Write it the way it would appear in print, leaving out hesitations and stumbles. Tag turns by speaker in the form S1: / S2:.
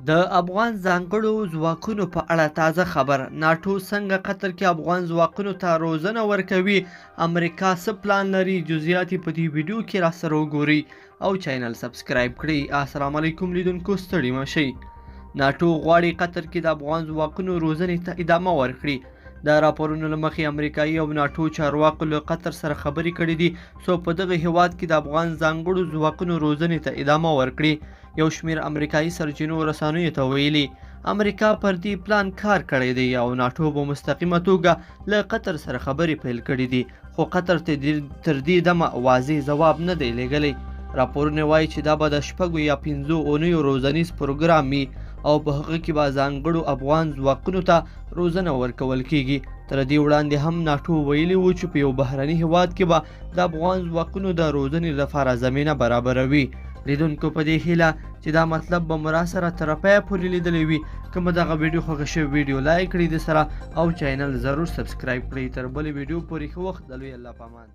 S1: د افغان ځانګړو ځواکونو په اړه تازه خبر، ناټو څنګه قطر کې افغان ځواکونو ته روزنه ورکوي، امریکا څه پلان لري، جزئیات یې په دې ویډیو کې راسره وګورئ او چینل سبسکرایب کړئ. السلام علیکم لیدونکو، ستړي مه شئ. ناټو غواړي قطر کې د افغان ځواکونو روزنې ته ادامه ورکړي. د راپورونو له مخې امریکایي او ناټو چارواکو له قطر سره خبرې کړې دي، څو په دغه هیواد کې د افغان ځانګړو ځواکونو روزنې ته ادامه ورکړي. یو شمېر امریکایي سرچینو رسنیو ته ویلي، امریکا پر دې پلان کار کړی دی او ناټو په مستقیمه توګه له قطر سره خبرې پیل کړې دي، خو قطر ته تر دې دمه واضح ځواب نه دی لیږلی. راپورونه وایي چې دا به د 6 یا 5 اونیو روزنیز پروګرام وي او په هغه کې به ځانګړو افغان ځواکونو ته روزنه ورکول کیږي. تر دې وړاندې هم ناټو ویلي وو چې په یو بهرني هیواد کې به د افغان ځواکونو د روزنې لپاره زمینه برابروي. لیدونکو په دې هیله چې دا مطلب به مو راسره تر پایه پورې لیدلی وي. که مو دغه ویډیو خوښه شوې، ویډیو لایک کړئ د سره او چینل ضرور سبسکرایب کړئ. تر بلې ویډیو پورې ښه وخت، د لوی الله په امان.